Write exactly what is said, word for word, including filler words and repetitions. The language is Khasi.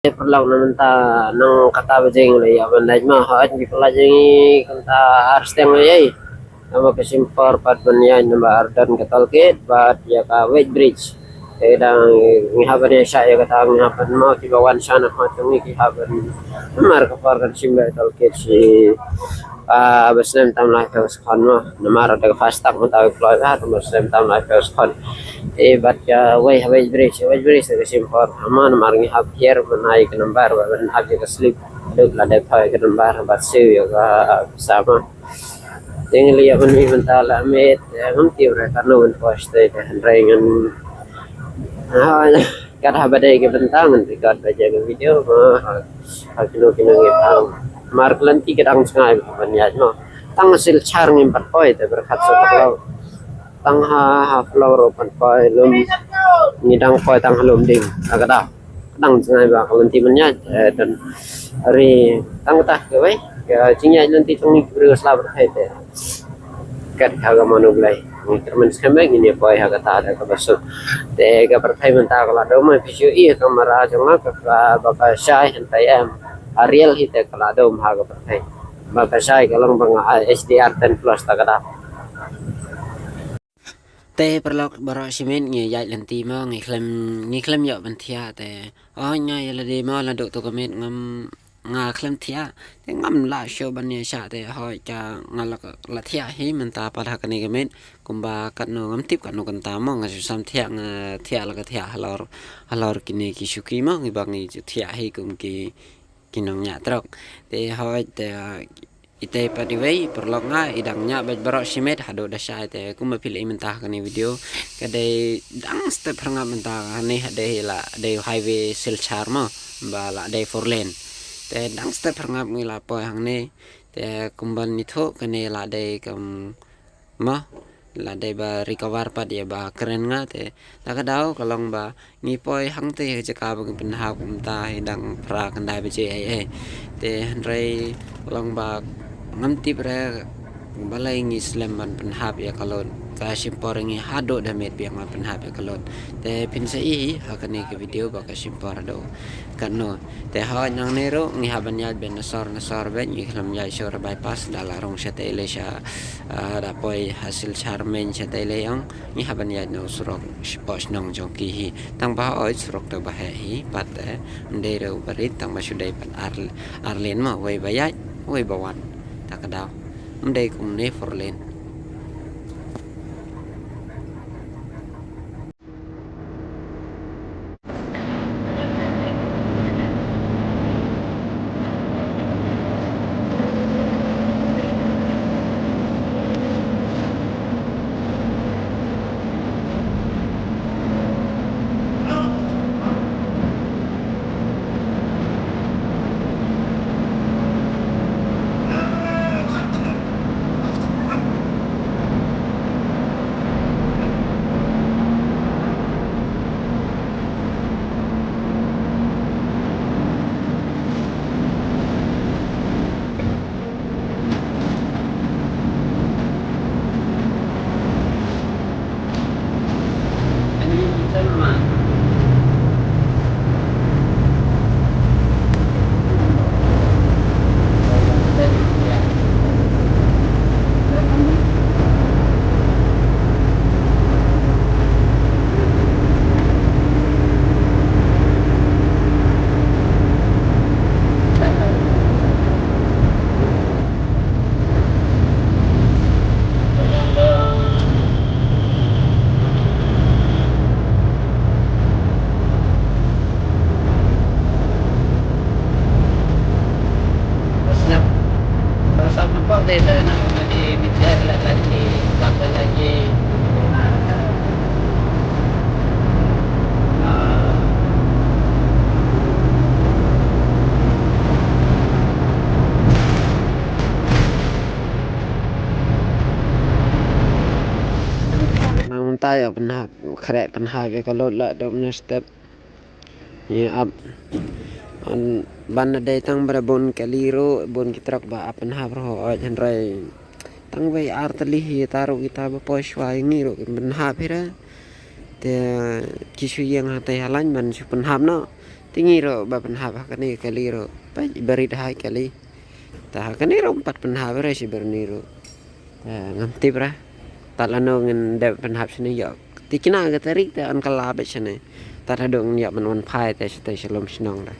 Paralok, na mynta nang kata baje ngi la ïa ban leit ma, hooid ngi pynlait ïa ngi kynta ar step ïa. Namar ka shim por pat ban ïaid namar ar don ka toll gate bad ïa ka weight bridge. Te dang ngi hap ban ïa shah ïa kata, ngi hap ban mo kiba wan sha na khmat jong ngi ki hap ban, namar ka por kan shim bad toll gate shi, ah, ba snem tam lai phew sekon mo. Namar da ka fast tag mynta ka kloi ba tam ba snem tam lai phew sekon. Te bad ka wei ha weight bridge, weight bridge te ka shim por. Ama namar ngi hap hiar ban ai ka nambar, ban hap ïa ka slip. Duk la dep ai ka nambar bad siew ïa ka pisa mo. Te ngi la ïa ban mih mynta la miet, eh, ngam tip re katno ban poi shatei te hynrei ngan, ah, kat haba dei ka bynta ngan record ba jia ka video mo. Ha kino kino ngi pang. Mar ka lynti ka dang jngai ban ïaid mo. Tang Silchar ngim pat poi te byrkhat sa Haflong. Tang ha Haflong ruh pat poi lum. Ngi dang poi tang ha Lumding. Ha ka dang. Dang jngai ba ka lynti ban ïaid, eh, don ri tang kata kawei ka jingïaid lynti jong ngi ki briew sla pyrthei te. Kat ka ka mano Blei ngi kyrmen skhem ba ngin ïa poi ha kata da kaba suk. Te ka pyrthei mynta ka la dum, phi shu i ha kamera jong nga ka, ka ba ka shai hynrei em, ha real hi te ka la dum ha ka pyrthei. Ba ka shai ka long ba nga ai H D R ten plus ta ka da. Te paralok baroh shi miet ngi ïaid lynti mo, ngi khlem, ngi khlem ïoh ban thiah te. Oh, nga ïa lade mo, la duk tu ka miet ngam, nga khlem thiah. Te ngam lah shuh ban ïa shah te, hooid ka nga la, la thiah hi mynta pat ha kane ka miet. Kumba katno ngam tip katno kynta mo, nga shu sam thiah, nga thiah la ka thiah halor, halor kine ki shuki mo, ngi ba ngi ju thiah hi kum ki, ki nongñiah trok. Te hooid te, ah, itei pat iwei paralok nga i dang ñiah bad baroh shi miet haduh da shai te kumba phi la i mynta ha kane video. Ka dei dang step pharngap mynta kane ha dei la dei highway Silchar mo ba la dei four lane. Te dang step pharngap ngi la poi hangne. Te kumban ithuh kane la dei kam mo, la dei ba recover pat ïa ba kren nga te. La ka daw ka long ba ngi poi hangte ha jaka ba ngi pynhap kumta hi dang phra khyndai baje ei ei. Te hynrei ka long ba ngam tip re balei ngi slem ban pynhap ïa ka load. Ka shim por ngi haduh da miet biang ban pynhap ïa ka load. Te phin sa i ha kane ka video ba ka shim por haduh katno. Te hooid nangne ruh ngi hap ban ïaid beit na sor na sor beit, ngi khlem ïaid shuh bypass da la rung shatei lei sha, ah, da poi ha Silchar main shatei lei ong ngi hap ban ïaid na u surok shapoh shnong jong ki hi. Tang ba hooid surok te ba heh hi pat te, ym dei ruh ba rit tang ba shu dei pat ar, ar lane mo, wei ba ïaid wei ba wan. Ta ka daw ym dei kumne four lane. Nang mynta ïa pynhap, khreh pynhap ïa ka load la dom na step. Ïa ap. An ban da dei tang ba bun kali ruh, bun ki trok ba ap pynhap ruh, oi hynrei tang wei ar tylli hi ta ruh kita ba poi shuwa ïa ngi ruh kin pynhap hi re. Te ki shu ïeng hangtei ha lain ban shu pynhap noh. Te ngi ruh ba pynhap ha kane kali ruh ba rit ha kali. Ta ha kane ruh ym pat pynhap re shi byrni ruh. Te ngam tip re. Tat lano ngin dep pynhap shane ïoh. Te kine ka tarik te yn kylla beit shane. Tat haduh ngin ïoh ban wan phai te shate sha lum shnong re.